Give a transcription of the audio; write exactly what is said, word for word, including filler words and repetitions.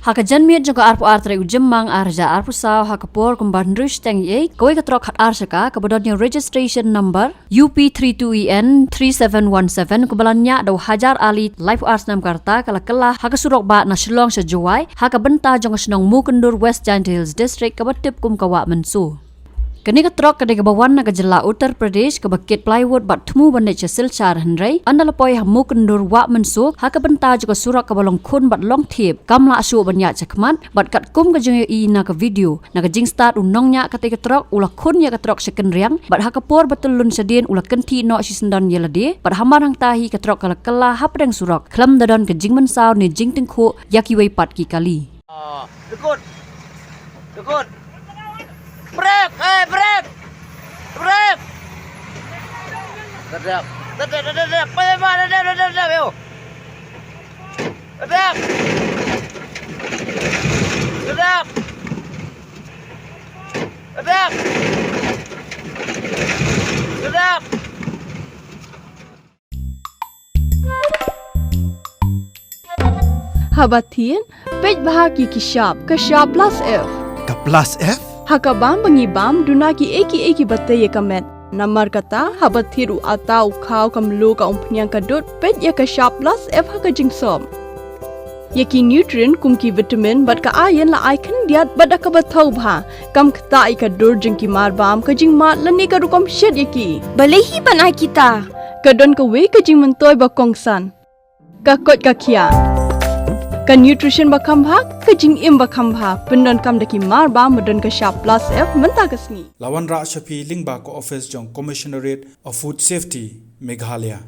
Ha ka janmiet jong ka arphew ar tarik u Jymmang ar hajar arphew saw, ha ka por kumba hynriew shiteng eiei, kawei ka trok khatar shaka kaba don ïa ka registration number U P three two E N three seven one seven, kaba la ñiah da u Hajar Ali, laiphew ar snem ka rta, ka la kylla ha ka surok bah na Shillong sha Jowai, ha ka bynta jong ka shnong Mukyndur, West Jaintia Hills District, kaba tip kum ka Wah Mynso. Kane ka trok ka dei kaba wan na ka jylla Uttar Pradesh, kaba kit plywood bad thmu ban leit sha Silchar, hynrei ynda la poi ha Mukyndur, Wah Mynso, ha ka bynta jong ka surok kaba long khun bad long thiep, kam lah shuh ban ñiah shakhmat, bad katkum ka jingïohi na ka video, na ka jingstad u nongñiah katei ka trok u la khun ïa ka trok sha kynriang, bad ha ka por ba tyllun shadien u la kynthih noh shisyndon ïa lade, bad hamar hangta hi ka trok ka la kylla hapdeng surok, khlem da don ka jingmynsaw ne jingtyngkhuh ïa kiwei pat ki kali. Ah, dukut. Dukut. Brek, eh, brek. Brek. Dedap. Dedap, dedap, dedap. Paya ba, dedap, dedap, dedap, yo. Dedap. Dedap. Dedap. Dedap. Haba thied, peit bha ki ki shap, ka shap plus F. Ka plus F? Ha ka bam ba ngi bam, duna ki ei ki ei kiba tei ïa ka met. Namar kata, haba thied u atta, u khaw, ka mluh, ka umphniang, ka dud, peit ïa ka shap plus F ha ka jingsop. Ïa ki nutrient kum ki vitamin bad ka iron la ai khyndiat bad da kaba thaw bha. Kam ktah ïa ka dur jong ki marbam, ka jingmad lane ka rukom shet ïa ki. Balei hi ban ai kita? Ka don kawei ka jingmyntoi ba kongsan. Ka koit ka khiah. Ka nutrition ba kham bha, ka jingim ba kham bha. Pyndonkam da ki marbam ba don ka shap plus F mynta ka sngi. La wanrah sha phi lyngba ka office jong Commissionerate of Food Safety, Meghalaya.